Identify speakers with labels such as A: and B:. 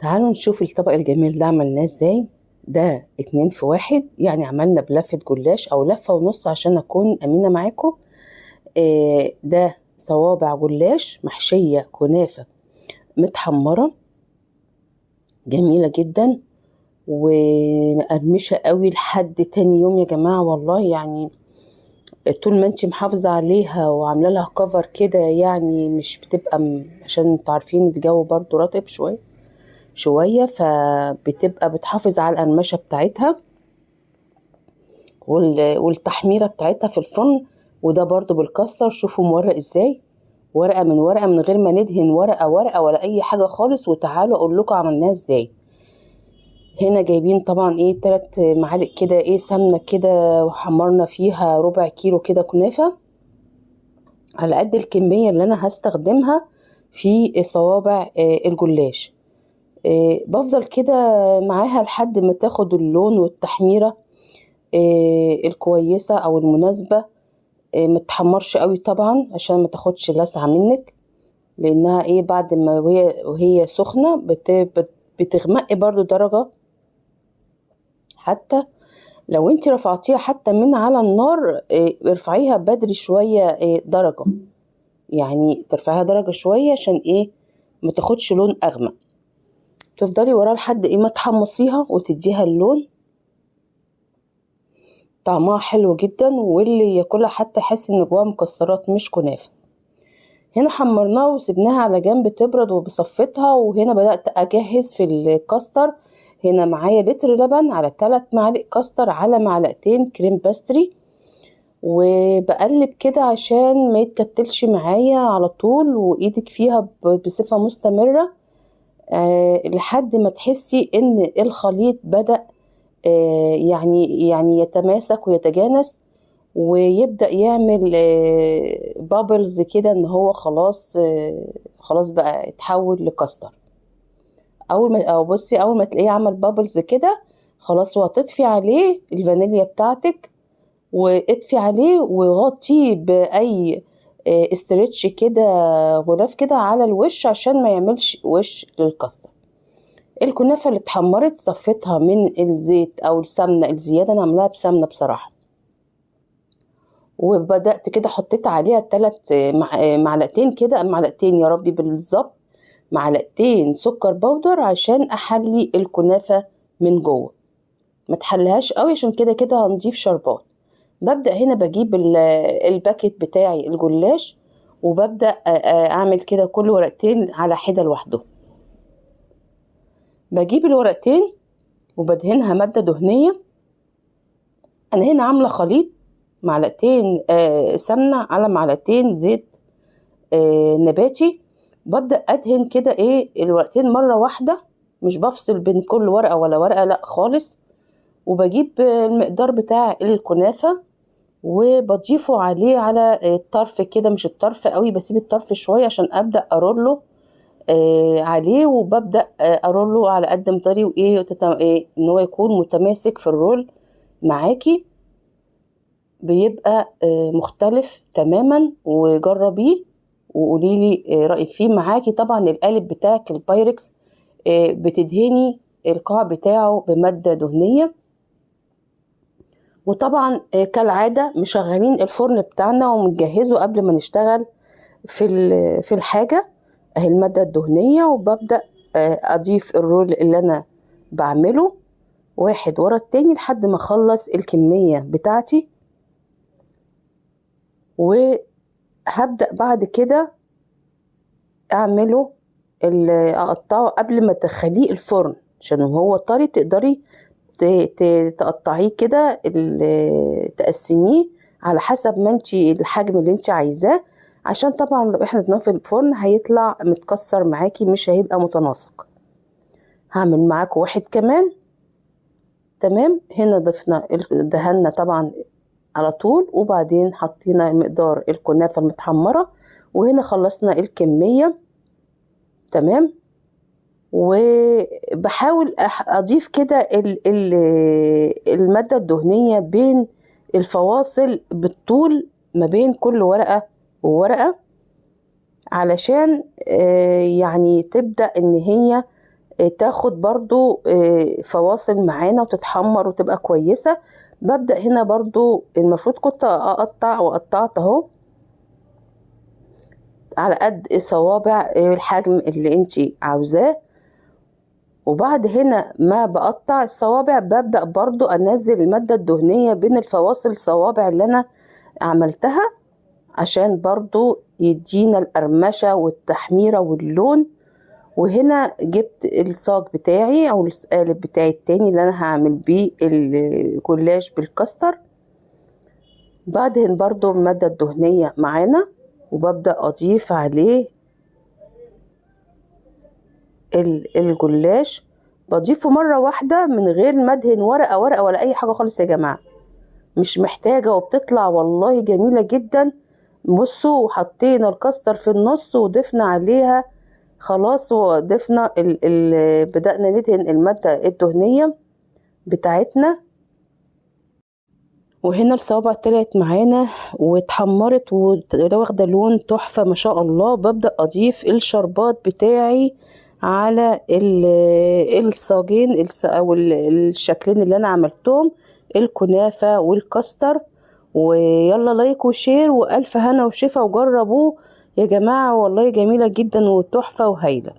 A: تعالوا نشوف الطبق الجميل ده عملناه ازاي. ده 2 في 1، يعني عملنا بلفة جلاش او لفة ونص عشان اكون امينة معاكم. ده صوابع جلاش محشية كنافة متحمرة جميلة جدا ومقرمشة قوي لحد تاني يوم يا جماعة والله. يعني طول ما انتي محافظة عليها وعاملة لها كفر كده، يعني مش بتبقى عشان انتوا عارفين الجو برضو رطب شوية، فبتبقى بتحافظ على القرمشة بتاعتها والتحميرة بتاعتها في الفرن. وده برضو بالكاستر، شوفوا مورق ازاي، ورقة من ورقة من غير ما ندهن ورقة ورقة ولا أي حاجة خالص. وتعالوا أقول لكم عملناها ازاي. هنا جايبين طبعا 3 معالق كده سمنة كده، وحمرنا فيها ربع كيلو كده كنافة على قد الكمية اللي أنا هستخدمها في صوابع الجلاش. بفضل كده معاها لحد ما تاخد اللون والتحميرة، الكويسة أو المناسبة. ما تحمرش قوي طبعا عشان ما تاخدش لسعة منك، لأنها بعد ما وهي سخنة بتغمق برضو درجة. حتى لو انت رفعتيها حتى من على النار، ارفعيها بدري شوية، درجة، يعني ترفعيها درجة شوية عشان ما تاخدش لون أغمق. تفضلي وراها لحد ما تحمصيها وتديها اللون، طعمها حلو جدا، واللي ياكلها حتى يحس ان جواها مكسرات مش كنافة. هنا حمرناها وسبناها على جنب تبرد وبصفتها. وهنا بدأت أجهز في الكاستر. هنا معايا لتر لبن على 3 معالق كاستر على معلقتين كريم باستري، وبقلب كده عشان ما يتكتلش معايا على طول، وايدك فيها بصفة مستمرة، لحد ما تحسي ان الخليط بدأ، يتماسك ويتجانس ويبدأ يعمل بابلز كده، ان هو خلاص بقى اتحول لكاستر. اول ما تلاقيه عمل بابلز كده خلاص، وهتطفي عليه الفانيليا بتاعتك، واطفي عليه وغطيه باي، استرتش كده، غلاف كده على الوش عشان ما يعملش وش للكاستر. الكنافة اللي اتحمرت صفيتها من الزيت او السمنة الزيادة، انا عاملاها بسمنة بصراحة، وبدأت كده حطيت عليها 3، معلقتين كده، معلقتين يا ربي بالظبط، معلقتين سكر بودر عشان احلي الكنافة من جوه، ما تحليهاش قوي عشان كده كده هنضيف شربات. ببدأ هنا بجيب الباكت بتاعي الجلاش، وببدأ اعمل كده كل ورقتين على حدة لوحدهم. بجيب الورقتين وبدهنها مادة دهنية. انا هنا عاملة خليط معلقتين، سمنة على معلقتين زيت، نباتي. ببدأ أدهن كده الورقتين مرة واحدة، مش بفصل بين كل ورقة ولا ورقة، لا خالص. وبجيب المقدار بتاع الكنافة وبضيفه عليه على الطرف كده، مش الطرف قوي، بسيب الطرف شوية عشان أبدأ أرله، عليه، وببدأ، أرله على قد ما تقدري، إن هو يكون متماسك في الرول معاكي، بيبقى، مختلف تماما. وجربيه وقولي لي، رأيك فيه. معاكي طبعا القالب بتاعك البايركس، بتدهني القاع بتاعه بمادة دهنية. وطبعا، كالعادة مشغلين الفرن بتاعنا ومجهزه قبل ما نشتغل في الحاجة اهي المادة الدهنية. وببدأ، أضيف الرول اللي أنا بعمله واحد ورا التاني لحد ما أخلص الكمية بتاعتي. وهبدأ بعد كده أقطعه قبل ما تخليه الفرن، عشان هو طري تقدري تقطعيه كده، تقسميه على حسب ما انتي الحجم اللي انتي عايزاه، عشان طبعا لو احنا ضفناه في الفرن هيطلع متكسر معاكي، مش هيبقى متناسق. هعمل معاكم واحد كمان. تمام، هنا ضفنا دهنا طبعا على طول، وبعدين حطينا مقدار الكنافة المتحمرة، وهنا خلصنا الكمية. تمام، وبحاول أضيف كده المادة الدهنية بين الفواصل بالطول ما بين كل ورقة وورقة، علشان تبدأ إن هي تاخد برضو فواصل معانا وتتحمر وتبقى كويسة. ببدأ هنا برضو المفروض كنت اقطع، وقطعت اهو على قد صوابع الحجم اللي انتي عاوزاه. وبعد هنا ما بقطع الصوابع ببدأ برضو انزل المادة الدهنية بين الفواصل الصوابع اللي انا عملتها، عشان برضو يدينا القرمشة والتحميرة واللون. وهنا جبت الصاج بتاعي او القالب بتاعي التاني اللي انا هعمل بيه الجلاش بالكاستر. بعدهن برضو المادة الدهنية معانا، وببدأ اضيف عليه الجلاش. بضيفه مرة واحدة من غير ما ادهن ورقة ورقة ولا اي حاجة خالص يا جماعة، مش محتاجة، وبتطلع والله جميلة جدا. بصوا، وحطينا الكاستر في النص وضفنا عليها خلاص، وضفنا بدأنا ندهن المادة الدهنية بتاعتنا. وهنا الصوابع طلعت معانا واتحمرت واخدة لون تحفة ما شاء الله. ببدأ أضيف الشربات بتاعي على الصاجين أو الشكلين اللي أنا عملتهم، الكنافة والكاستر. ويلا like و share وألف هنا وشفا، وجربوه يا جماعة والله جميلة جدا وتحفة وهايلة.